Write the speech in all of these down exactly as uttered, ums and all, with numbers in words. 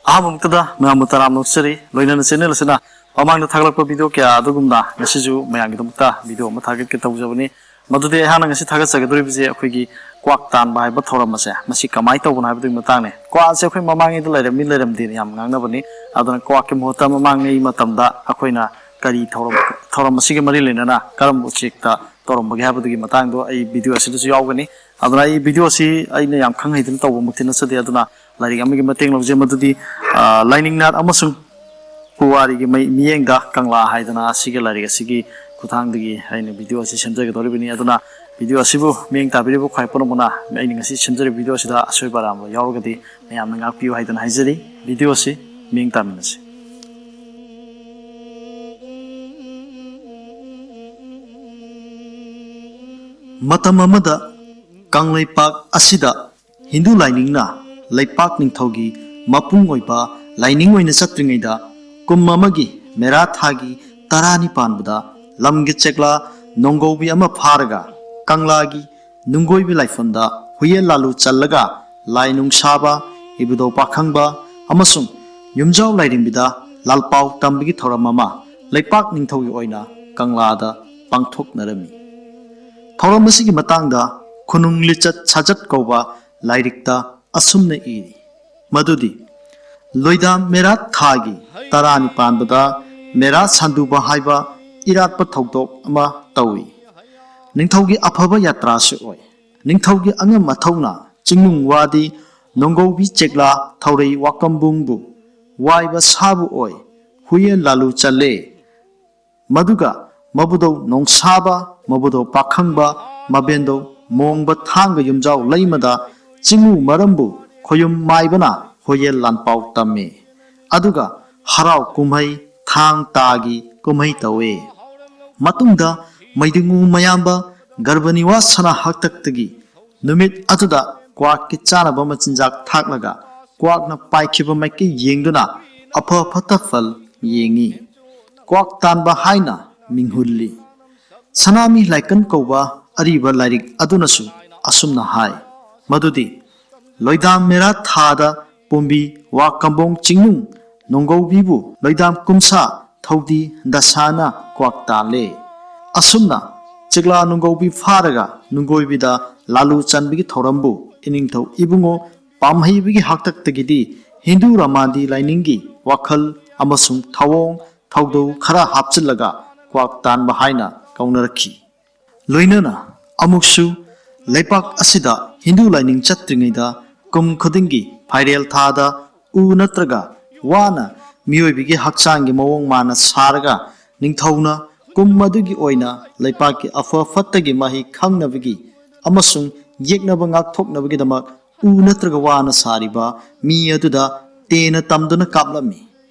ꯑꯍꯥꯟꯕꯃꯛꯇꯗ ꯃꯌꯥꯝꯕꯨ ꯇꯔꯥꯝꯅ ꯑꯣꯛꯆꯔꯤ꯫ ꯂꯣꯏꯅꯅ ꯆꯦꯅꯦꯜ ꯑꯁꯤꯅ ꯃꯃꯥꯡꯗ ꯊꯥꯒꯠꯂꯛꯄ ꯚꯤꯗꯤꯑꯣ ꯀꯌꯥ ꯑꯗꯨꯒꯨꯝꯅ ꯉꯁꯤꯁꯨ ꯃꯌꯥꯝꯒꯤꯗꯃꯛꯇ ꯚꯤꯗꯤꯑꯣ ꯑꯃ ꯊꯥꯒꯠꯀꯦ ꯇꯧꯖꯕꯅꯤ꯫ ꯃꯗꯨꯗꯤ ꯑꯩꯍꯥꯛꯅ ꯉꯁꯤ ꯊꯥꯒꯠꯆꯒꯗꯧꯔꯤꯕꯁꯦ ꯑꯩꯈꯣꯏꯒꯤ ꯀ꯭ꯋꯥꯛ ꯇꯥꯟꯕ ꯍꯥꯏꯕ ꯊꯧꯔꯝ ꯑꯁꯦ, ꯃꯁꯤ ꯀꯃꯥꯏꯅ ꯇꯧꯕꯅꯣ ꯍꯥꯏꯕꯗꯨꯒꯤ ꯃꯇꯥꯡꯅꯦ꯫ ꯀ꯭ꯋꯥꯛ ꯑꯁꯦ ꯑꯩꯈꯣꯏ ꯃꯃꯥꯡꯉꯩꯗ ꯂꯩꯔꯝꯃꯤ ꯂꯩꯔꯝꯗꯦꯅ ꯌꯥꯝ ꯉꯥꯡꯅꯕꯅꯤ꯫ ꯑꯗꯨꯅ ꯀ꯭ꯋꯥꯛꯀꯤ ꯃꯍꯨꯠꯇ ꯃꯃꯥꯡꯉꯩ ꯃꯇꯝꯗ ꯑꯩꯈꯣꯏꯅ ꯀꯔꯤ ꯊꯧꯔꯝ, ꯊꯧꯔꯝ ꯑꯁꯤꯒ ꯃꯔꯤ ꯂꯩꯅꯅ ꯀꯔꯝꯕ ꯎꯆꯦꯛꯇ ꯇꯧꯔꯝꯕꯒꯦ ꯍꯥꯏꯕꯗꯨꯒꯤ ꯃꯇꯥꯡꯗꯣ ꯑꯩ ꯚꯤꯗꯤꯑꯣ ꯑꯁꯤꯗꯁꯨ ꯌꯥꯎꯒꯅꯤ꯫ ꯑꯗꯨꯅ ꯑꯩ ꯚꯤꯗꯤꯑꯣ ꯑꯁꯤ ꯑꯩꯅ ꯌꯥꯝ ꯈꯪ ꯍꯩꯗꯅ ꯇꯧꯕꯃꯛꯇꯤ ꯅꯠꯆꯗꯦ꯫ ꯑꯗꯨꯅ ꯂꯥꯏꯔꯤꯛ ꯑꯃꯒꯤ ꯃꯇꯦꯡ ꯂꯧꯖꯩ꯫ ꯃꯗꯨꯗꯤ, ꯑ, ꯂꯥꯏꯅꯤꯡꯅꯥꯠ ꯑꯃꯁꯨꯡ ꯄꯨꯋꯥꯔꯤꯒꯤ ꯃꯩ-, ꯃꯤꯠꯌꯦꯡꯗ ꯀꯪꯂꯥ ꯍꯥꯏꯗꯅ ꯑꯁꯤꯒꯤ ꯂꯥꯏꯔꯤꯛ ꯑꯁꯤꯒꯤ ꯈꯨꯠꯊꯥꯡꯗꯒꯤ ꯑꯩꯅ ꯚꯤꯗꯤꯑꯣ ꯑꯁꯤ ꯁꯦꯝꯖꯒꯗꯧꯔꯤꯕꯅꯤ꯫ ꯑꯗꯨꯅ ꯚꯤꯗꯤꯑꯣ ꯑꯁꯤꯕꯨ ꯃꯤꯠꯌꯦꯡ ꯇꯥꯕꯤꯔꯤꯕ ꯈ꯭ꯋꯥꯏ ꯄꯨꯝꯅꯃꯛꯅ ꯑꯩꯅ ꯉꯁꯤ ꯁꯦꯝꯖꯔꯤꯕ ꯚꯤꯗꯤꯑꯣ ꯑꯁꯤꯗ ꯑꯁꯣꯏꯕ ꯑꯔꯥꯟꯕ ꯌꯥꯎꯔꯒꯗꯤ ꯃꯌꯥꯝꯅ ꯉꯥꯛꯄꯤꯌꯨ ꯍꯥꯏꯗꯅ ꯍꯥꯏꯖꯔꯤ꯫ ꯚꯤꯗꯤꯑꯣ ꯑꯁꯤ ꯃꯤꯠꯌꯦꯡ ꯇꯥꯃꯤꯟꯅꯁꯤ꯫ ꯃꯇꯝ ꯑꯃꯗ ꯀꯪꯂꯩꯄꯥꯛ ꯑꯁꯤꯗ ꯍꯤꯟꯗꯨ ꯂꯥꯏꯅꯤꯡꯅ ꯂꯩꯄꯥꯛ ꯅꯤꯡꯊꯧꯒꯤ ꯃꯄꯨꯡ ꯑꯣꯏꯕ ꯂꯥꯏꯅꯤꯡ ꯑꯣꯏꯅ ꯆꯠꯇ꯭ꯔꯤꯉꯩꯗ, ꯀꯨꯝ ꯑꯃꯒꯤ ꯃꯦꯔꯥ ꯊꯥꯒꯤ ꯇꯔꯥꯅꯤ ꯄꯥꯟꯕꯗ ꯂꯝꯒꯤ ꯆꯦꯛꯂꯥ ꯅꯣꯡꯒꯧꯕꯤ ꯑꯃ ꯐꯥꯔꯒ ꯀꯪꯂꯥꯒꯤ ꯅꯨꯡꯒꯣꯏꯕꯤ ꯂꯥꯏꯐꯝꯗ ꯍꯨꯌꯦꯟ ꯂꯥꯂꯨ ꯆꯜꯂꯒ ꯂꯥꯏ ꯅꯨꯡ ꯁꯥꯕ, ꯏꯕꯨꯙꯧ ꯄꯥꯈꯪꯕ ꯑꯃꯁꯨꯡ ꯌꯨꯝꯖꯥꯎ ꯂꯥꯏꯔꯦꯝꯕꯤꯗ ꯂꯥꯜꯄꯥꯎ ꯇꯝꯕꯒꯤ ꯊꯧꯔꯝ ꯑꯃ ꯂꯩꯄꯥꯛ ꯅꯤꯡꯊꯧꯒꯤ ꯑꯣꯏꯅ ꯀꯪꯂꯥꯗ ꯄꯥꯡꯊꯣꯛꯅꯔꯝꯃꯤ꯫ ꯊꯧꯔꯝ ꯑꯁꯤꯒꯤ ꯃꯇꯥꯡꯗ ꯈꯨꯅꯨꯡ ꯂꯤꯆꯠ ꯁꯥꯖꯠ ꯀꯧꯕ ꯂꯥꯏꯔꯤꯛꯇ ꯑꯁꯨꯝꯅ ꯏꯔꯤ, ꯃꯗꯨꯗꯤ ꯂꯣꯏꯗꯥꯝ ꯃꯦꯔꯥ ꯊꯥꯒꯤ ꯇꯔꯥꯅꯤ ꯄꯥꯟꯕꯗ ꯃꯦꯔꯥ ꯁꯥꯟꯗꯨꯕ ꯍꯥꯏꯕ ꯏꯔꯥꯠꯄ ꯊꯧꯗꯣꯛ ꯑꯃ ꯇꯧꯏ꯫ ꯅꯤꯡꯊꯧꯒꯤ ꯑꯐꯕ ꯌꯥꯇ꯭ꯔꯥꯁꯨ ꯑꯣꯏ꯫ ꯅꯤꯡꯊꯧꯒꯤ ꯑꯉꯝ ꯑꯊꯧꯅ ꯆꯤꯡꯅꯨꯡ ꯋꯥꯗꯤ ꯅꯣꯡꯒꯧꯕꯤ ꯆꯦꯛꯂꯥ ꯊꯧꯔꯩ ꯋꯥꯀꯝꯕꯨꯡꯕꯨ ꯋꯥꯏꯕ ꯁꯥꯕꯨ ꯑꯣꯏ ꯍꯨꯌꯦꯟ ꯂꯥꯂꯨ ꯆꯜꯂꯦ꯫ ꯃꯗꯨꯒ ꯃꯕꯨꯗꯧ ꯅꯣꯡꯁꯥꯕ, ꯃꯕꯨꯗꯧ ꯄꯥꯈꯪꯕ, ꯃꯕꯦꯟꯗꯧ ꯃꯣꯡꯕ ꯊꯥꯡꯒ ꯌꯨꯝꯖꯥꯎ ꯂꯩꯃꯗ ꯆꯤꯡꯉꯨ ꯃꯔꯝꯕꯨ ꯈꯣꯌꯨꯝ ꯃꯥꯏꯕꯅ ꯍꯣꯌꯦꯜ ꯂꯥꯟꯄꯥꯎ ꯇꯝꯃꯤ꯫ ꯑꯗꯨꯒ ꯍꯔꯥꯎ ꯀꯨꯝꯍꯩ ꯊꯥꯡ ꯇꯥꯒꯤ ꯀꯨꯝꯍꯩ ꯇꯧꯏ꯫ ꯃꯇꯨꯡꯗ ꯃꯩꯗꯤꯡꯉꯨ ꯃꯌꯥꯝꯕ ꯒꯔꯚꯅꯤꯋꯥ ꯁꯅꯥ ꯍꯥꯛꯇꯛꯇꯒꯤ ꯅꯨꯃꯤꯠ ꯑꯗꯨꯗ ꯀ꯭ꯋꯥꯛꯀꯤ ꯆꯥꯅꯕ ꯃꯆꯤꯟꯖꯥꯛ ꯊꯥꯛꯂꯒ ꯀ꯭ꯋꯥꯛꯅ ꯄꯥꯏꯈꯤꯕ ꯃꯥꯏꯀꯩ ꯌꯦꯡꯗꯨꯅ ꯑꯐ ꯐꯠꯇ ꯐꯜ ꯌꯦꯡꯉꯤ꯫ ꯀ꯭ꯋꯥꯛ ꯇꯥꯟꯕ ꯍꯥꯏꯅ ꯃꯤꯡꯍꯨꯜꯂꯤ꯫ ꯁꯅꯥꯃꯤ ꯂꯥꯏꯀꯟ ꯀꯧꯕ ꯑꯔꯤꯕ ꯂꯥꯏꯔꯤꯛ ꯑꯗꯨꯅꯁꯨ ꯑꯁꯨꯝꯅ ꯍꯥꯏ, ꯃꯗꯨꯗꯤ ꯂꯣꯏꯗꯥꯝ ꯃꯦꯔꯥ ꯊꯥꯗ ꯄꯣꯝꯕꯤ ꯋꯥ ꯀꯝꯕꯣꯡ ꯆꯤꯡꯅꯨꯡ ꯅꯣꯡꯒꯧꯕꯤꯕꯨ ꯂꯣꯏꯗꯥꯝ ꯀꯨꯝꯁꯥ ꯊꯧꯗꯤ ꯗꯁꯥꯅ ꯀ꯭ꯋꯥꯛ ꯇꯥꯜꯂꯦ꯫ ꯑꯁꯨꯝꯅ ꯆꯤꯛꯂꯥ ꯅꯣꯡꯒꯧꯕꯤ ꯐꯥꯔꯒ ꯅꯨꯡꯒꯣꯏꯕꯤꯗ ꯂꯥꯂꯨ ꯆꯟꯕꯒꯤ ꯊꯧꯔꯝꯕꯨ ꯏꯅꯤꯡꯊꯧ ꯏꯕꯨꯡꯉꯣ ꯄꯥꯝꯍꯩꯕꯒꯤ ꯍꯥꯛꯇꯛꯇꯒꯤꯗꯤ ꯍꯤꯟꯗꯨ ꯔꯃꯥꯗꯤ ꯂꯥꯏꯅꯤꯡꯒꯤ ꯋꯥꯈꯜ ꯑꯃꯁꯨꯡ ꯊꯧꯑꯣꯡ ꯊꯧꯗꯧ ꯈꯔ ꯍꯥꯞꯆꯤꯜꯂꯒ ꯀ꯭ꯋꯥꯛ ꯇꯥꯟꯕ ꯍꯥꯏꯅ ꯀꯧꯅꯔꯛꯈꯤ꯫ ꯂꯣꯏꯅꯅ ꯑꯃꯨꯛꯁꯨ ꯂꯩꯄꯥꯛ ꯑꯁꯤꯗ ꯍꯤꯟꯗꯨ ꯂꯥꯏꯅꯤꯡ ꯆꯠꯇ꯭ꯔꯤꯉꯩꯗ ꯀꯨꯝ ꯈꯨꯗꯤꯡꯒꯤ ꯐꯥꯏꯔꯦꯜ ꯊꯥꯗ ꯎ ꯅꯠꯇ꯭ꯔꯒ ꯋꯥꯅ ꯃꯤꯑꯣꯏꯕꯒꯤ ꯍꯛꯆꯥꯡꯒꯤ ꯃꯑꯣꯡ ꯃꯥꯟꯅ ꯁꯥꯔꯒ ꯅꯤꯡꯊꯧꯅ ꯀꯨꯝ ꯑꯗꯨꯒꯤ ꯑꯣꯏꯅ ꯂꯩꯄꯥꯛꯀꯤ ꯑꯐ ꯐꯠꯇꯒꯤ ꯃꯍꯩ ꯈꯪꯅꯕꯒꯤ ꯑꯃꯁꯨꯡ ꯌꯦꯛꯅꯕ ꯉꯥꯛꯊꯣꯛꯅꯕꯒꯤꯗꯃꯛ ꯎ ꯅꯠꯇ꯭ꯔꯒ ꯋꯥꯅ ꯁꯥꯔꯤꯕ ꯃꯤ ꯑꯗꯨꯗ ꯇꯦꯟꯅ ꯇꯝꯗꯨꯅ ꯀꯥꯞꯂꯝꯃꯤ꯫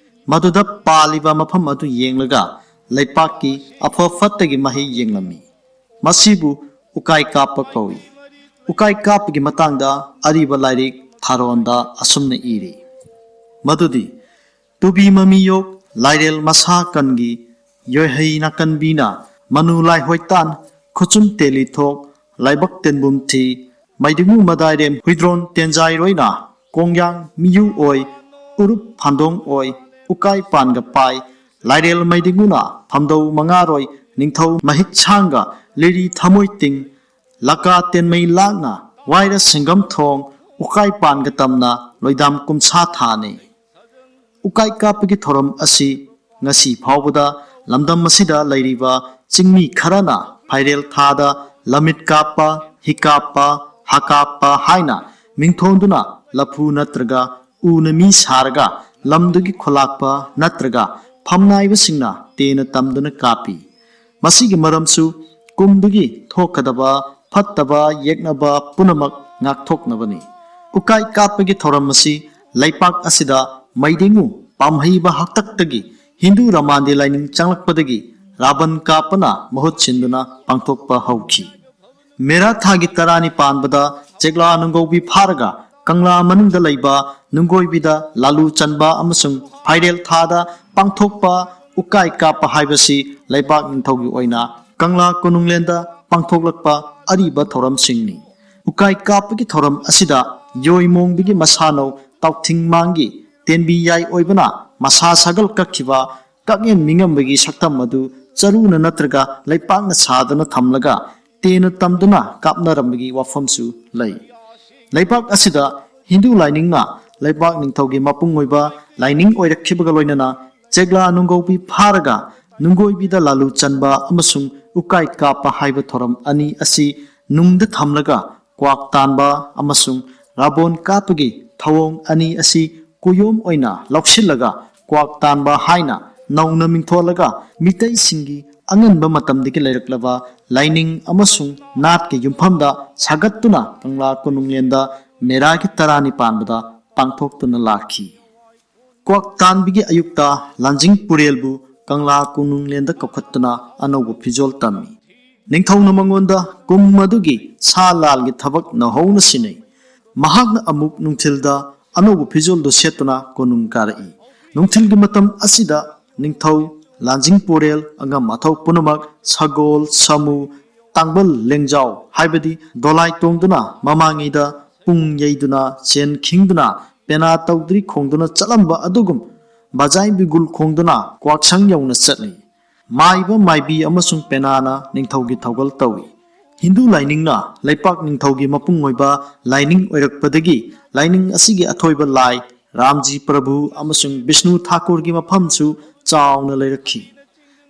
ꯃꯗꯨꯗ ꯄꯥꯜꯂꯤꯕ ꯃꯐꯝ ꯑꯗꯨ ꯌꯦꯡꯂꯒ ꯂꯩꯄꯥꯛꯀꯤ ꯑꯐ ꯐꯠꯇꯒꯤ ꯃꯍꯩ ꯌꯦꯡꯂꯝꯃꯤ꯫ ꯃꯁꯤꯕꯨ ꯎꯀꯥꯏ ꯀꯥꯞꯄ ꯀꯧꯏ꯫ ꯎꯀꯥꯏ ꯀꯥꯞꯄꯒꯤ ꯃꯇꯥꯡꯗ ꯑꯔꯤꯕ ꯂꯥꯏꯔꯤꯛ ꯊꯥꯔꯣꯟꯗ ꯑꯁꯨꯝꯅ ꯏꯔꯤ ꯃꯗꯨꯗꯤ, ꯇꯨꯕꯤ ꯃꯃꯤꯌꯣꯛ ꯂꯥꯏꯔꯦꯜ ꯃꯁꯥ ꯀꯟꯒꯤ ꯌꯣꯏꯍꯩ ꯅꯥꯀꯟꯕꯤꯅ ꯃꯅꯨ ꯂꯥꯏꯍꯣꯏ ꯇꯥꯟ ꯈꯨꯆꯨꯝ ꯇꯦꯂꯤ ꯊꯣꯛ ꯂꯥꯏꯕꯛ ꯇꯦꯟꯕꯨꯝ ꯊꯤ ꯃꯩꯗꯤꯡꯉꯨ ꯃꯗꯥꯏꯔꯦꯝ ꯍꯨꯏꯗ꯭ꯔꯣꯟ ꯇꯦꯟꯖꯥꯏꯔꯣꯏꯅ ꯀꯣꯡꯌꯥꯡ ꯃꯤꯌꯨ ꯑꯣꯏ ꯎꯔꯨꯞ ꯐꯥꯟꯗꯣꯡ ꯑꯣꯏ ꯎꯀꯥꯏ ꯄꯥꯟꯒ ꯄꯥꯏ ꯂꯥꯏꯔꯦꯜ ꯃꯩꯗꯤꯡꯉꯨꯅ ꯐꯝꯗꯧ ꯃꯉꯥꯔꯣꯏ ꯅꯤꯡꯊꯧ ꯃꯍꯤꯛ ꯁꯥꯡꯒ ꯂꯤꯔꯤ ꯊꯃꯣꯏ ꯇꯤꯡ ꯂꯀꯥ ꯇꯦꯟꯃꯩ ꯂꯥꯛꯅ ꯋꯥꯏꯔ ꯁꯤꯡꯒꯝ ꯊꯣꯡ ꯎꯀꯥꯏ ꯄꯥꯟꯒ ꯇꯝꯅ ꯂꯣꯏꯗꯥꯝ ꯀꯨꯝꯁꯥ ꯊꯥꯅꯤ꯫ ꯎꯀꯥꯏ ꯀꯥꯞꯄꯒꯤ ꯊꯧꯔꯝ ꯑꯁꯤ ꯉꯁꯤ ꯐꯥꯎꯕꯗ ꯂꯝꯗꯝ ꯑꯁꯤꯗ ꯂꯩꯔꯤꯕ ꯆꯤꯡꯃꯤ ꯈꯔꯅ ꯐꯥꯏꯔꯦꯜ ꯊꯥꯗ ꯂꯝꯃꯤꯠ ꯀꯥꯞꯄ, ꯍꯤ ꯀꯥꯞꯄ, ꯍꯥ ꯀꯥꯞꯄ ꯍꯥꯏꯅ ꯃꯤꯡꯊꯣꯟꯗꯨꯅ ꯂꯐꯨ ꯅꯠꯇ꯭ꯔꯒ ꯎꯅ ꯃꯤ ꯁꯥꯔꯒ ꯂꯝꯗꯨꯒꯤ ꯈꯨꯂꯥꯛꯄ ꯅꯠꯇ꯭ꯔꯒ ꯐꯝꯅꯥꯏꯕꯁꯤꯡꯅ ꯇꯦꯟꯅ ꯇꯝꯗꯨꯅ ꯀꯥꯞꯄꯤ꯫ ꯃꯁꯤꯒꯤ ꯃꯔꯝꯁꯨ ꯀꯨꯝꯗꯨꯒꯤ ꯊꯣꯛꯀꯗꯕ ꯐꯠꯇꯕ ꯌꯦꯛꯅꯕ ꯄꯨꯝꯅꯃꯛ ꯉꯥꯛꯊꯣꯛꯅꯕꯅꯤ꯫ ꯎꯀꯥꯏ ꯀꯥꯞꯄꯒꯤ ꯊꯧꯔꯝ ꯑꯁꯤ ꯂꯩꯄꯥꯛ ꯑꯁꯤꯗ ꯃꯩꯗꯤꯡꯉꯨ ꯄꯥꯝꯍꯩꯕ ꯍꯥꯛꯇꯛꯇꯒꯤ ꯍꯤꯟꯗꯨ ꯔꯃꯥꯟꯗꯤ ꯂꯥꯏꯅꯤꯡ ꯆꯪꯂꯛꯄꯗꯒꯤ ꯔꯥꯕꯟ ꯀꯥꯞꯄꯅ ꯃꯍꯨꯠ ꯁꯤꯟꯗꯨꯅ ꯄꯥꯡꯊꯣꯛꯄ ꯍꯧꯈꯤ꯫ ꯃꯦꯔꯥ ꯊꯥꯒꯤ ꯇꯔꯥꯅꯤ ꯄꯥꯟꯕꯗ ꯆꯦꯛꯂꯥ ꯅꯨꯡꯒꯧꯕꯤ ꯐꯥꯔꯒ ꯀꯪꯂꯥ ꯃꯅꯨꯡꯗ ꯂꯩꯕ ꯅꯨꯡꯒꯣꯏꯕꯤꯗ ꯂꯥꯂꯨ ꯆꯟꯕ ꯑꯃꯁꯨꯡ ꯐꯥꯏꯔꯦꯜ ꯊꯥꯗ ꯄꯥꯡꯊꯣꯛꯄ ꯎꯀꯥꯏ ꯀꯥꯞꯄ ꯍꯥꯏꯕꯁꯤ ꯂꯩꯕꯥꯛ ꯅꯤꯡꯊꯧꯒꯤ ꯑꯣꯏꯅ ꯀꯪꯂꯥ ꯀꯣꯅꯨꯡꯂꯦꯟꯗ ꯄꯥꯡꯊꯣꯛꯂꯛꯄ ꯑꯔꯤꯕ ꯊꯧꯔꯝꯁꯤꯡꯅꯤ꯫ ꯎꯀꯥꯏ ꯀꯥꯞꯄꯒꯤ ꯊꯧꯔꯝ ꯑꯁꯤꯗ ꯌꯣꯏ ꯃꯣꯡꯕꯤꯒꯤ ꯃꯁꯥꯅꯧ ꯇꯥꯎꯊꯤꯡ ꯃꯥꯡꯒꯤ ꯇꯦꯟꯕꯤ ꯌꯥꯏ ꯑꯣꯏꯕꯅ ꯃꯁꯥ ꯁꯥꯒꯜ ꯀꯛꯈꯤꯕ ꯀꯛꯉꯦꯟ ꯃꯤꯉꯝꯕꯒꯤ ꯁꯛꯇꯝ ꯑꯗꯨ ꯆꯔꯨꯅ ꯅꯠꯇ꯭ꯔꯒ ꯂꯩꯄꯥꯛꯅ ꯁꯥꯗꯨꯅ ꯊꯝꯂꯒ ꯇꯦꯟꯅ ꯇꯝꯗꯨꯅ ꯀꯥꯞꯅꯔꯝꯕꯒꯤ ꯋꯥꯐꯝꯁꯨ ꯂꯩ꯫ ꯂꯩꯕꯥꯛ ꯑꯁꯤꯗ ꯍꯤꯟꯗꯨ ꯂꯥꯏꯅꯤꯡꯅ ꯂꯩꯕꯥꯛ ꯅꯤꯡꯊꯧꯒꯤ ꯃꯄꯨꯡ ꯑꯣꯏꯕ ꯂꯥꯏꯅꯤꯡ ꯑꯣꯏꯔꯛꯈꯤꯕꯒ ꯂꯣꯏꯅꯅ ꯆꯦꯛꯂꯥ ꯅꯨꯡꯒꯧꯕꯤ ꯐꯥꯔꯒ ꯅꯨꯡꯒꯣꯏꯕꯤꯗ ꯂꯥꯂꯨ ꯆꯟꯕ ꯑꯃꯁꯨꯡ ꯎꯀꯥꯏ ꯀꯥꯞꯄ ꯍꯥꯏꯕ ꯊꯧꯔꯝ ꯑꯅꯤ ꯑꯁꯤ ꯅꯨꯡꯗ ꯊꯝꯂꯒ ꯀ꯭ꯋꯥꯛ ꯇꯥꯟꯕ ꯑꯃꯁꯨꯡ ꯔꯥꯕꯣꯟ ꯀꯥꯞꯄꯒꯤ ꯊꯧꯑꯣꯡ ꯑꯅꯤ ꯑꯁꯤ ꯀꯨꯌꯣꯝ ꯑꯣꯏꯅ ꯂꯧꯁꯤꯜꯂꯒ ꯀ꯭ꯋꯥꯛ ꯇꯥꯟꯕ ꯍꯥꯏꯅ ꯅꯧꯅ ꯃꯤꯡꯊꯣꯜꯂꯒ ꯃꯤꯇꯩꯁꯤꯡꯒꯤ ꯑꯉꯟꯕ ꯃꯇꯝꯗꯒꯤ ꯂꯩꯔꯛꯂꯕ ꯂꯥꯏꯅꯤꯡ ꯑꯃꯁꯨꯡ ꯅꯥꯠꯀꯤ ꯌꯨꯝꯐꯝꯗ ꯁꯥꯒꯠꯇꯨꯅ ꯀꯪꯂꯥ ꯀꯣꯅꯨꯡꯂꯦꯟꯗ ꯃꯦꯔꯥꯒꯤ ꯇꯔꯥꯅꯤ ꯄꯥꯟꯕꯗ ꯄꯥꯡꯊꯣꯛꯇꯨꯅ ꯂꯥꯛꯈꯤ꯫ ꯀ꯭ꯋꯥꯛ ꯇꯥꯟꯕꯒꯤ ꯑꯌꯨꯛꯇ ꯂꯥꯟꯖꯤꯡ ꯄꯨꯔꯦꯜꯕꯨ ꯀꯪꯂꯥ ꯀꯣꯅꯨꯡꯂꯦꯟꯗ ꯀꯧꯈꯠꯇꯨꯅ ꯑꯅꯧꯕ ꯐꯤꯖꯣꯜ ꯇꯝꯃꯤ꯫ ꯅꯤꯡꯊꯧꯅ ꯃꯉꯣꯟꯗ ꯀꯨꯝ ꯑꯗꯨꯒꯤ ꯁꯥ ꯂꯥꯜꯒꯤ ꯊꯕꯛ ꯅꯧꯍꯧꯅ ꯁꯤꯟꯅꯩ꯫ ꯃꯍꯥꯛꯅ ꯑꯃꯨꯛ ꯅꯨꯡꯊꯤꯜꯗ ꯑꯅꯧꯕ ꯐꯤꯖꯣꯜꯗꯨ ꯁꯦꯠꯇꯨꯅ ꯀꯣꯅꯨꯡ ꯀꯥꯔꯛꯏ꯫ ꯅꯨꯡꯊꯤꯜꯒꯤ ꯃꯇꯝ ꯑꯁꯤꯗ ꯅꯤꯡꯊꯧ ꯂꯥꯟꯖꯤꯡ ꯄꯨꯔꯦꯜ ꯑꯉꯝ ꯑꯊꯧ ꯄꯨꯝꯅꯃꯛ ꯁꯒꯣꯜ, ꯁꯥꯃꯨ, ꯇꯥꯡꯕꯜ, ꯂꯦꯡꯖꯥꯎ ꯍꯥꯏꯕꯗꯤ ꯗꯣꯂꯥꯏ ꯇꯣꯡꯗꯨꯅ ꯃꯃꯥꯡꯉꯩꯗ ꯄꯨꯡ ꯌꯩꯗꯨꯅ, ꯆꯦꯟ ꯈꯤꯡꯗꯨꯅ, ꯄꯦꯅꯥ ꯇꯧꯗ꯭ꯔꯤ ꯈꯣꯡꯗꯨꯅ ꯆꯠꯂꯝꯕ ꯑꯗꯨꯒꯨꯝ ꯕꯖꯥꯏ ꯕꯤꯒꯨꯜ ꯈꯣꯡꯗꯨꯅ ꯀ꯭ꯋꯥꯛꯁꯪ ꯌꯧꯅ ꯆꯠꯂꯤ꯫ ꯃꯥꯏꯕ, ꯃꯥꯏꯕꯤ ꯑꯃꯁꯨꯡ ꯄꯦꯅꯥꯅ ꯅꯤꯡꯊꯧꯒꯤ ꯊꯧꯒꯜ ꯇꯧꯏ꯫ ꯍꯤꯟꯗꯨ ꯂꯥꯏꯅꯤꯡꯅ ꯂꯩꯄꯥꯛ ꯅꯤꯡꯊꯧꯒꯤ ꯃꯄꯨꯡ ꯑꯣꯏꯕ ꯂꯥꯏꯅꯤꯡ ꯑꯣꯏꯔꯛꯄꯗꯒꯤ ꯂꯥꯏꯅꯤꯡ ꯑꯁꯤꯒꯤ ꯑꯊꯣꯏꯕ ꯂꯥꯏ ꯔꯥꯝꯖꯤ ꯄ꯭ꯔꯚꯨ ꯑꯃꯁꯨꯡ ꯕꯤꯁꯅꯨ ꯊꯥꯀꯨꯔꯒꯤ ꯃꯐꯝꯁꯨ ꯆꯥꯎꯅ ꯂꯩꯔꯛꯈꯤ꯫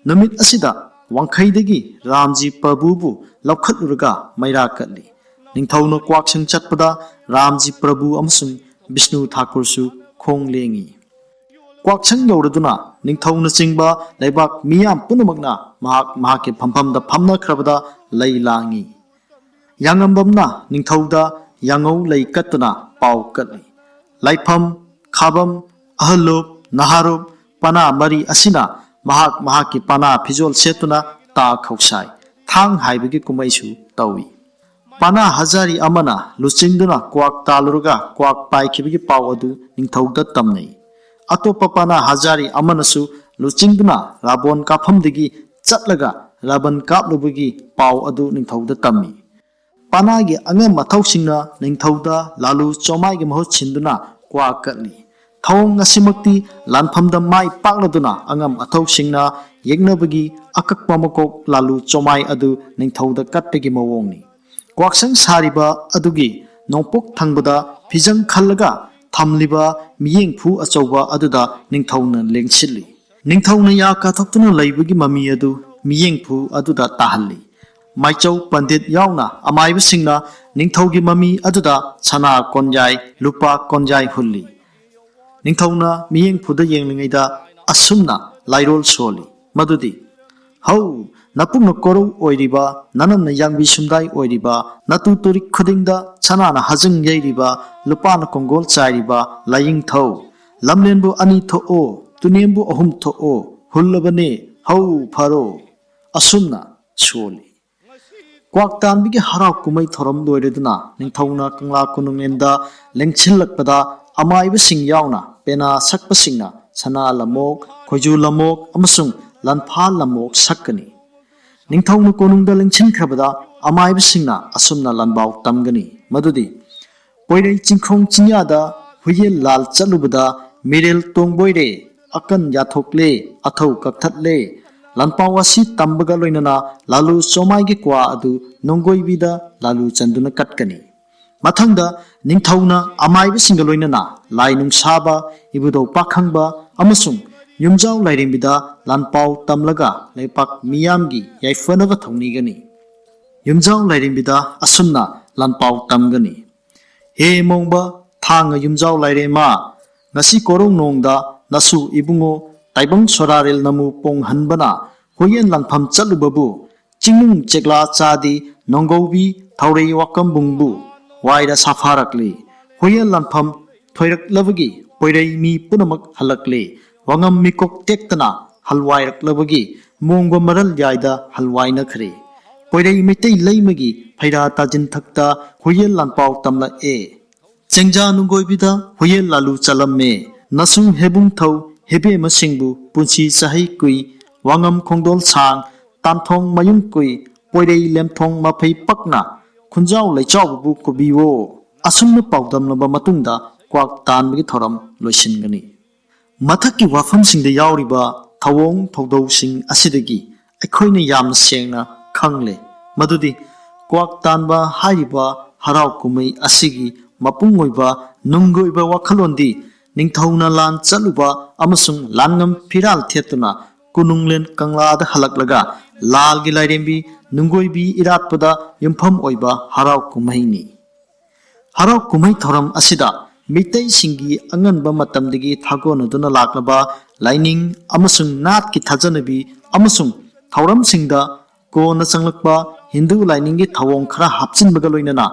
ꯅꯨꯃꯤꯠ ꯑꯁꯤꯗ ꯋꯥꯡꯈꯩꯗꯒꯤ ꯔꯥꯝꯖꯤ ꯄ꯭ꯔꯚꯨꯕꯨ ꯂꯧꯈꯠꯂꯨꯔꯒ ꯃꯩꯔꯥ ꯀꯠꯂꯤ꯫ ꯅꯤꯡꯊꯧꯅ ꯀ꯭ꯋꯥꯛꯁꯪ ꯆꯠꯄꯗ ꯔꯥꯝꯖꯤ ꯄ꯭ꯔꯚꯨ ꯑꯃꯁꯨꯡ ꯕꯤꯁꯅꯨ ꯊꯥꯀꯨꯔꯁꯨ ꯈꯣꯡ ꯂꯦꯡꯉꯤ꯫ ꯀ꯭ꯋꯥꯛꯁꯪ ꯌꯧꯔꯗꯨꯅ ꯅꯤꯡꯊꯧꯅꯆꯤꯡꯕ ꯂꯩꯕꯥꯛ ꯃꯤꯌꯥꯝ ꯄꯨꯝꯅꯃꯛꯅ ꯃꯍꯥꯛ ꯃꯍꯥꯛꯀꯤ ꯐꯝꯐꯝꯗ ꯐꯝꯅꯈ꯭ꯔꯕꯗ ꯂꯩ ꯂꯥꯡꯉꯤ꯫ ꯌꯥꯉꯝꯕꯝꯅ ꯅꯤꯡꯊꯧꯗ ꯌꯥꯉꯧ ꯂꯩ ꯀꯠꯇꯨꯅ ꯄꯥꯎ ꯀꯠꯂꯤ꯫ ꯂꯥꯏꯐꯝ, ꯈꯥꯕꯝ, ꯑꯍꯜꯂꯨꯞ, ꯅꯍꯥꯔꯨꯞ, ꯄꯅꯥ ꯃꯔꯤ ꯑꯁꯤꯅ ꯃꯍꯥꯛ ꯃꯍꯥꯛꯀꯤ ꯄꯅꯥ ꯐꯤꯖꯣꯜ ꯁꯦꯠꯇꯨꯅ ꯇꯥ ꯈꯧꯁꯥꯏ, ꯊꯥꯡ ꯍꯥꯏꯕꯒꯤ ꯀꯨꯝꯍꯩꯁꯨ ꯇꯧꯏ꯫ ꯄꯅꯥ ꯍꯖꯥꯔꯤ ꯑꯃꯅ ꯂꯨꯆꯤꯡꯗꯨꯅ ꯀ꯭ꯋꯥꯛ ꯇꯥꯜꯂꯨꯔꯒ ꯀ꯭ꯋꯥꯛ ꯄꯥꯏꯈꯤꯕꯒꯤ ꯄꯥꯎ ꯑꯗꯨ ꯅꯤꯡꯊꯧꯗ ꯇꯝꯅꯩ꯫ ꯑꯇꯣꯞꯄ ꯄꯅꯥ ꯍꯖꯥꯔꯤ ꯑꯃꯅꯁꯨ ꯂꯨꯆꯤꯡꯗꯨꯅ ꯔꯥꯕꯣꯟ ꯀꯥꯞꯐꯝꯗꯒꯤ ꯆꯠꯂꯒ ꯔꯥꯕꯟ ꯀꯥꯞꯂꯨꯕꯒꯤ ꯄꯥꯎ ꯑꯗꯨ ꯅꯤꯡꯊꯧꯗ ꯇꯝꯃꯤ꯫ ꯄꯅꯥꯒꯤ ꯑꯉꯝ ꯑꯊꯧꯁꯤꯡꯅ ꯅꯤꯡꯊꯧꯗ ꯂꯥꯂꯨ ꯆꯣꯃꯥꯏꯒꯤ ꯃꯍꯨꯠ ꯁꯤꯟꯗꯨꯅ ꯀ꯭ꯋꯥ ꯀꯠꯂꯤ꯫ ꯊꯧꯑꯣꯡ ꯑꯁꯤꯃꯛꯇꯤ ꯂꯥꯟꯐꯝꯗ ꯃꯥꯏ ꯄꯥꯛꯂꯗꯨꯅ ꯑꯉꯝ ꯑꯊꯧꯁꯤꯡꯅ ꯌꯦꯛꯅꯕꯒꯤ ꯑꯀꯛꯄ ꯃꯀꯣꯛ ꯂꯥꯂꯨ ꯆꯣꯃꯥꯏ ꯑꯗꯨ ꯅꯤꯡꯊꯧꯗ ꯀꯠꯄꯒꯤ ꯃꯑꯣꯡꯅꯤ꯫ ꯀ꯭ꯋꯥꯛꯁꯪ ꯁꯥꯔꯤꯕ ꯑꯗꯨꯒꯤ ꯅꯣꯡꯄꯣꯛ ꯊꯪꯕꯗ ꯐꯤꯖꯪ ꯈꯜꯂꯒ ꯊꯝꯂꯤꯕ ꯃꯤꯠꯌꯦꯡꯐꯨ ꯑꯆꯧꯕ ꯑꯗꯨꯗ ꯅꯤꯡꯊꯧꯅ ꯂꯦꯡꯁꯤꯜꯂꯤ꯫ ꯅꯤꯡꯊꯧꯅ ꯌꯥ ꯀꯥꯊꯣꯛꯇꯨꯅ ꯂꯩꯕꯒꯤ ꯃꯃꯤ ꯑꯗꯨ ꯃꯤꯠꯌꯦꯡꯐꯨ ꯑꯗꯨꯗ ꯇꯥꯍꯜꯂꯤ꯫ ꯃꯥꯏꯆꯧ ꯄꯟꯗꯤꯠ ꯌꯥꯎꯅ ꯑꯃꯥꯏꯕꯁꯤꯡꯅ ꯅꯤꯡꯊꯧꯒꯤ ꯃꯃꯤ ꯑꯗꯨꯗ ꯁꯅꯥ ꯀꯣꯟꯌꯥꯏ, ꯂꯨꯄꯥ ꯀꯣꯟꯌꯥꯏ ꯍꯨꯜꯂꯤ꯫ ꯅꯤꯡꯊꯧꯅ ꯃꯤꯠꯌꯦꯡꯐꯨꯗ ꯌꯦꯡꯂꯤꯉꯩꯗ ꯑꯁꯨꯝꯅ ꯂꯥꯏꯔꯣꯜ ꯁꯣꯜꯂꯤ, ꯃꯗꯨꯗꯤ, "ꯍꯧ, ꯅꯄꯨꯛꯅ ꯀꯣꯔꯧ ꯑꯣꯏꯔꯤꯕ, ꯅꯅꯝꯅ ꯌꯥꯡꯕꯤ ꯁꯨꯝꯗꯥꯏ ꯑꯣꯏꯔꯤꯕ, ꯅꯇꯨ ꯇꯨꯔꯤꯛ ꯈꯨꯗꯤꯡꯗ ꯁꯅꯥꯅ ꯍꯖꯤꯡ ꯌꯩꯔꯤꯕ, ꯂꯨꯄꯥꯅ ꯀꯣꯡꯒꯣꯜ ꯆꯥꯏꯔꯤꯕ ꯂꯥꯏꯌꯤꯡꯊꯧ, ꯂꯝꯂꯦꯟꯕꯨ ꯑꯅꯤ ꯊꯣꯛꯑꯣ, ꯇꯨꯅꯦꯝꯕꯨ ꯑꯍꯨꯝ ꯊꯣꯛꯑꯣ, ꯍꯨꯜꯂꯕꯅꯦ, ꯍꯧ ꯐꯔꯣ"꯫ ꯑꯁꯨꯝꯅ ꯁꯣꯜꯂꯤ꯫ ꯀ꯭ꯋꯥꯛ ꯇꯥꯟꯕꯒꯤ ꯍꯔꯥꯎ ꯀꯨꯝꯍꯩ ꯊꯧꯔꯝ ꯂꯣꯏꯔꯗꯨꯅ ꯅꯤꯡꯊꯧꯅ ꯀꯪꯂꯥ ꯀꯣꯅꯨꯡꯂꯦꯟꯗ ꯂꯦꯡꯁꯤꯜꯂꯛꯄꯗ ꯑꯃꯥꯏꯕꯁꯤꯡ ꯌꯥꯎꯅ ꯄꯦꯅꯥ ꯁꯛꯄꯁꯤꯡꯅ ꯁꯅꯥ ꯂꯝꯃꯣꯛ, ꯈꯣꯏꯖꯨ ꯂꯝꯃꯣꯛ ꯑꯃꯁꯨꯡ ꯂꯟꯐꯥ ꯂꯝꯃꯣꯛ ꯁꯛꯀꯅꯤ꯫ ꯅꯤꯡꯊꯧꯅ ꯀꯣꯅꯨꯡꯗ ꯂꯦꯡꯁꯤꯟꯈ꯭ꯔꯕꯗ ꯑꯃꯥꯏꯕꯁꯤꯡꯅ ꯑꯁꯨꯝꯅ ꯂꯥꯟꯕꯥꯎ ꯇꯝꯒꯅꯤ, ꯃꯗꯨꯗꯤ, "ꯄꯣꯏꯔꯩ ꯆꯤꯡꯈꯣꯡ ꯆꯤꯡꯌꯥꯗ ꯍꯨꯏꯌꯦꯟ ꯂꯥꯜ ꯆꯠꯂꯨꯕꯗ ꯃꯤꯔꯦꯜ ꯇꯣꯡꯕꯣꯏꯔꯦ, ꯑꯀꯟ ꯌꯥꯊꯣꯛꯂꯦ, ꯑꯊꯧ ꯀꯛꯊꯠꯂꯦ"꯫ ꯂꯥꯟꯄꯥꯎ ꯑꯁꯤ ꯇꯝꯕꯒ ꯂꯣꯏꯅꯅ ꯂꯥꯂꯨ ꯆꯣꯃꯥꯏꯒꯤ ꯀ꯭ꯋꯥ ꯑꯗꯨ ꯅꯣꯡꯒꯣꯏꯕꯤꯗ ꯂꯥꯂꯨ ꯆꯟꯗꯨꯅ ꯀꯠꯀꯅꯤ꯫ ꯃꯊꯪꯗ ꯅꯤꯡꯊꯧꯅ ꯑꯃꯥꯏꯕꯁꯤꯡꯒ ꯂꯣꯏꯅꯅ ꯂꯥꯏ ꯅꯨꯡꯁꯥꯕ, ꯏꯕꯨꯙꯧ ꯄꯥꯈꯪꯕ ꯑꯃꯁꯨꯡ ꯌꯨꯝꯖꯥꯎ ꯂꯥꯏꯔꯦꯝꯕꯤꯗ ꯂꯥꯟꯄꯥꯎ ꯇꯝꯂꯒ ꯂꯩꯄꯥꯛ ꯃꯤꯌꯥꯝꯒꯤ ꯌꯥꯏꯐꯅꯕ ꯊꯧꯅꯤꯒꯅꯤ꯫ ꯌꯨꯝꯖꯥꯎ ꯂꯥꯏꯔꯦꯝꯕꯤꯗ ꯑꯁꯨꯝꯅ ꯂꯥꯟꯄꯥꯎ ꯇꯝꯒꯅꯤ: "ꯍꯦ ꯃꯣꯡꯕ ꯊꯥꯡꯉ ꯌꯨꯝꯖꯥꯎ ꯂꯥꯏꯔꯦꯝꯃ, ꯉꯁꯤ ꯀꯣꯔꯧ ꯅꯣꯡꯗ ꯅꯁꯨ ꯏꯕꯨꯡꯉꯣ ꯇꯥꯏꯕꯪ ꯁꯣꯔꯥꯔꯦꯜ ꯅꯃꯨ ꯄꯣꯡꯍꯟꯕꯅ ꯍꯨꯏꯌꯦꯟ ꯂꯥꯟꯐꯝ ꯆꯠꯂꯨꯕꯕꯨ ꯆꯤꯡꯅꯨꯡ ꯆꯦꯛꯂꯥ ꯆꯥꯗꯤ ꯅꯣꯡꯒꯧꯕꯤ ꯊꯧꯔꯩ ꯋꯥꯀꯝꯕꯨꯡꯕꯨ ꯋꯥꯏꯔ ꯁꯥꯐꯥꯔꯛꯂꯤ꯫ ꯍꯨꯏꯌꯦꯟ ꯂꯥꯟꯐꯝ ꯊꯣꯏꯔꯛꯂꯕꯒꯤ ꯄꯣꯏꯔꯩ ꯃꯤ ꯄꯨꯝꯅꯃꯛ ꯍꯜꯂꯛꯂꯤ꯫ ꯋꯥꯉꯝ ꯃꯤꯀꯣꯛ ꯇꯦꯛꯇꯅ ꯍꯜꯋꯥꯏꯔꯛꯂꯕꯒꯤ ꯃꯣꯡꯕ ꯃꯔꯜ ꯌꯥꯏꯗ ꯍꯜꯋꯥꯏꯅꯈ꯭ꯔꯦ꯫ ꯄꯣꯏꯔꯩ ꯃꯩꯇꯩ ꯂꯩꯃꯒꯤ ꯐꯩꯔꯥ ꯇꯥꯖꯤꯟꯊꯛꯇ ꯍꯨꯏꯌꯦꯟ ꯂꯥꯟꯄꯥꯎ ꯇꯝꯂꯛꯑꯦ꯫ ꯆꯦꯡꯖꯥ ꯅꯨꯡꯒꯣꯏꯕꯤꯗ ꯍꯨꯏꯌꯦꯟ ꯂꯥꯂꯨ ꯆꯠꯂꯝꯃꯦ꯫ ꯅꯁꯨ ꯍꯦꯕꯨꯡꯊꯧ ꯍꯦꯕꯦꯝꯃꯁꯤꯡꯕꯨ ꯄꯨꯟꯁꯤ ꯆꯍꯤ ꯀꯨꯏ, ꯋꯥꯉꯝ ꯈꯣꯡꯗꯣꯜ ꯁꯥꯡ, ꯇꯥꯟꯊꯣꯡ ꯃꯌꯨꯝ ꯀꯨꯏ, ꯄꯣꯏꯔꯩ ꯂꯦꯝꯊꯣꯡ ꯃꯐꯩ ꯄꯛꯅ, ꯈꯨꯟꯖꯥꯎ ꯂꯩꯆꯥꯎꯕꯕꯨ ꯀꯨꯕꯤꯋꯣ"꯫ ꯑꯁꯨꯝꯅ ꯄꯥꯎꯗꯝꯂꯕ ꯃꯇꯨꯡꯗ ꯀ꯭ꯋꯥꯛ ꯇꯥꯟꯕꯒꯤ ꯊꯧꯔꯝ ꯂꯣꯏꯁꯤꯟꯒꯅꯤ꯫ ꯃꯊꯛꯀꯤ ꯋꯥꯐꯝꯁꯤꯡꯗ ꯌꯥꯎꯔꯤꯕ ꯊꯧꯑꯣꯡ ꯊꯧꯗꯧꯁꯤꯡ ꯑꯁꯤꯗꯒꯤ ꯑꯩꯈꯣꯏꯅ ꯌꯥꯝꯅ ꯁꯦꯡꯅ ꯈꯪꯂꯦ ꯃꯗꯨꯗꯤ ꯀ꯭ꯋꯥꯛ ꯇꯥꯟꯕ ꯍꯥꯏꯔꯤꯕ ꯍꯔꯥꯎ ꯀꯨꯝꯍꯩ ꯑꯁꯤꯒꯤ ꯃꯄꯨꯡ ꯑꯣꯏꯕ ꯅꯨꯡꯒꯤ ꯑꯣꯏꯕ ꯋꯥꯈꯜꯂꯣꯟꯗꯤ ꯅꯤꯡꯊꯧꯅ ꯂꯥꯟ ꯆꯠꯂꯨꯕ ꯑꯃꯁꯨꯡ ꯂꯥꯟꯉꯝ ꯐꯤꯔꯥꯜ ꯊꯦꯠꯇꯨꯅ ꯀꯣꯅꯨꯡꯂꯦꯟ ꯀꯪꯂꯥꯗ ꯍꯜꯂꯛꯂꯒ ꯂꯥꯜꯒꯤ ꯂꯥꯏꯔꯦꯝꯕꯤ ꯅꯨꯡꯒꯣꯏꯕꯤ ꯏꯔꯥꯠꯄꯗ ꯌꯨꯝꯐꯝ ꯑꯣꯏꯕ ꯍꯔꯥꯎ ꯀꯨꯝꯍꯩꯅꯤ꯫ ꯍꯔꯥꯎ ꯀꯨꯝꯍꯩ ꯊꯧꯔꯝ ꯑꯁꯤꯗ ꯃꯤꯇꯩꯁꯤꯡꯒꯤ ꯑꯉꯟꯕ ꯃꯇꯝꯗꯒꯤ ꯊꯥꯒꯣꯟꯅꯗꯨꯅ ꯂꯥꯛꯂꯕ ꯂꯥꯏꯅꯤꯡ ꯑꯃꯁꯨꯡ ꯅꯥꯠꯀꯤ ꯊꯥꯖꯅꯕꯤ ꯑꯃꯁꯨꯡ ꯊꯧꯔꯝꯁꯤꯡꯗ ꯀꯣꯟꯅ ꯆꯪꯂꯛꯄ ꯍꯤꯟꯗꯨ ꯂꯥꯏꯅꯤꯡꯒꯤ ꯊꯧꯑꯣꯡ ꯈꯔ ꯍꯥꯞꯆꯤꯟꯕꯒ ꯂꯣꯏꯅꯅ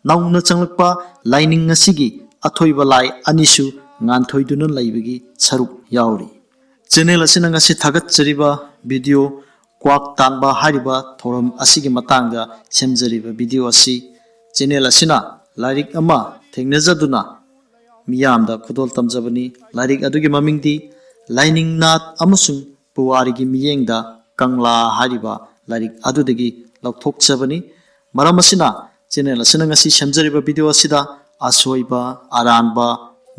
ꯅꯧꯅ ꯆꯪꯂꯛꯄ ꯂꯥꯏꯅꯤꯡ ꯑꯁꯤꯒꯤ ꯑꯊꯣꯏꯕ ꯂꯥꯏ ꯑꯅꯤꯁꯨ ꯉꯥꯟꯊꯣꯏꯗꯨꯅ ꯂꯩꯕꯒꯤ ꯁꯔꯨꯛ ꯌꯥꯎꯔꯤ꯫ ꯆꯦꯅꯦꯜ ꯑꯁꯤꯅ ꯉꯁꯤ ꯊꯥꯒꯠꯆꯔꯤꯕ ꯚꯤꯗꯤꯑꯣ ꯀ꯭ꯋꯥꯛ ꯇꯥꯟꯕ ꯍꯥꯏꯔꯤꯕ ꯊꯧꯔꯝ ꯑꯁꯤꯒꯤ ꯃꯇꯥꯡꯗ ꯁꯦꯝꯖꯔꯤꯕ ꯚꯤꯗꯤꯑꯣ ꯑꯁꯤ ꯆꯦꯅꯦꯜ ꯑꯁꯤꯅ ꯂꯥꯏꯔꯤꯛ ꯑꯃ ꯊꯦꯡꯅꯖꯗꯨꯅ ꯃꯤꯌꯥꯝꯗ ꯈꯨꯗꯣꯜ ꯇꯝꯖꯕꯅꯤ꯫ ꯂꯥꯏꯔꯤꯛ ꯑꯗꯨꯒꯤ ꯃꯃꯤꯡꯗꯤ ꯂꯥꯏꯅꯤꯡ ꯅꯥꯠ ꯑꯃꯁꯨꯡ ꯄꯨꯋꯥꯔꯤꯒꯤ ꯃꯤꯠꯌꯦꯡꯗ ꯀꯪꯂꯥ ꯍꯥꯏꯔꯤꯕ ꯂꯥꯏꯔꯤꯛ ꯑꯗꯨꯗꯒꯤ ꯂꯧꯊꯣꯛꯆꯕꯅꯤ꯫ ꯃꯔꯝ ꯑꯁꯤꯅ ꯆꯦꯅꯦꯜ ꯑꯁꯤꯅ ꯉꯁꯤ ꯁꯦꯝꯖꯔꯤꯕ ꯚꯤꯗꯤꯑꯣ ꯑꯁꯤꯗ ꯑꯁꯣꯏꯕ, ꯑꯔꯥꯟꯕ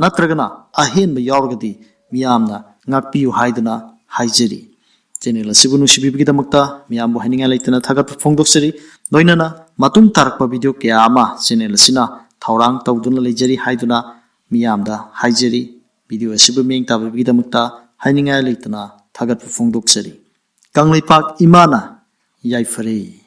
ꯅꯠꯇ꯭ꯔꯒꯅ ꯑꯍꯦꯟꯕ ꯌꯥꯎꯔꯒꯗꯤ ꯃꯤꯌꯥꯝꯅ ꯉꯥꯛꯄꯤꯌꯨ ꯍꯥꯏꯗꯨꯅ ꯍꯥꯏꯖꯔꯤ꯫ ꯆꯦꯅꯦꯜ ꯑꯁꯤꯕꯨ ꯅꯨꯡꯁꯤꯕꯤꯕꯒꯤꯗꯃꯛꯇ ꯃꯤꯌꯥꯝꯕꯨ ꯍꯥꯏꯅꯤꯡꯉꯥꯏ ꯂꯩꯇꯅ ꯊꯥꯒꯠꯄ ꯐꯣꯡꯗꯣꯛꯆꯔꯤ꯫ ꯂꯣꯏꯅꯅ ꯃꯇꯨꯡ ꯇꯥꯔꯛꯄ ꯚꯤꯗꯤꯑꯣ ꯀꯌꯥ ꯑꯃ ꯆꯦꯅꯦꯜ ꯑꯁꯤꯅ ꯊꯧꯔꯥꯡ ꯇꯧꯗꯨꯅ ꯂꯩꯖꯔꯤ ꯍꯥꯏꯗꯨꯅ ꯃꯤꯌꯥꯝꯗ ꯍꯥꯏꯖꯔꯤ꯫ ꯚꯤꯗꯤꯑꯣ ꯑꯁꯤꯕꯨ ꯃꯤꯠꯌꯦꯡ ꯇꯥꯕꯤꯕꯒꯤꯗꯃꯛꯇ ꯍꯥꯏꯅꯤꯡꯉꯥꯏ ꯂꯩꯇꯅ ꯊꯥꯒꯠꯄ ꯐꯣꯡꯗꯣꯛꯆꯔꯤ꯫ ꯀꯪꯂꯩꯄꯥꯛ ꯏꯃꯥꯅ ꯌꯥꯏꯐꯔꯦ꯫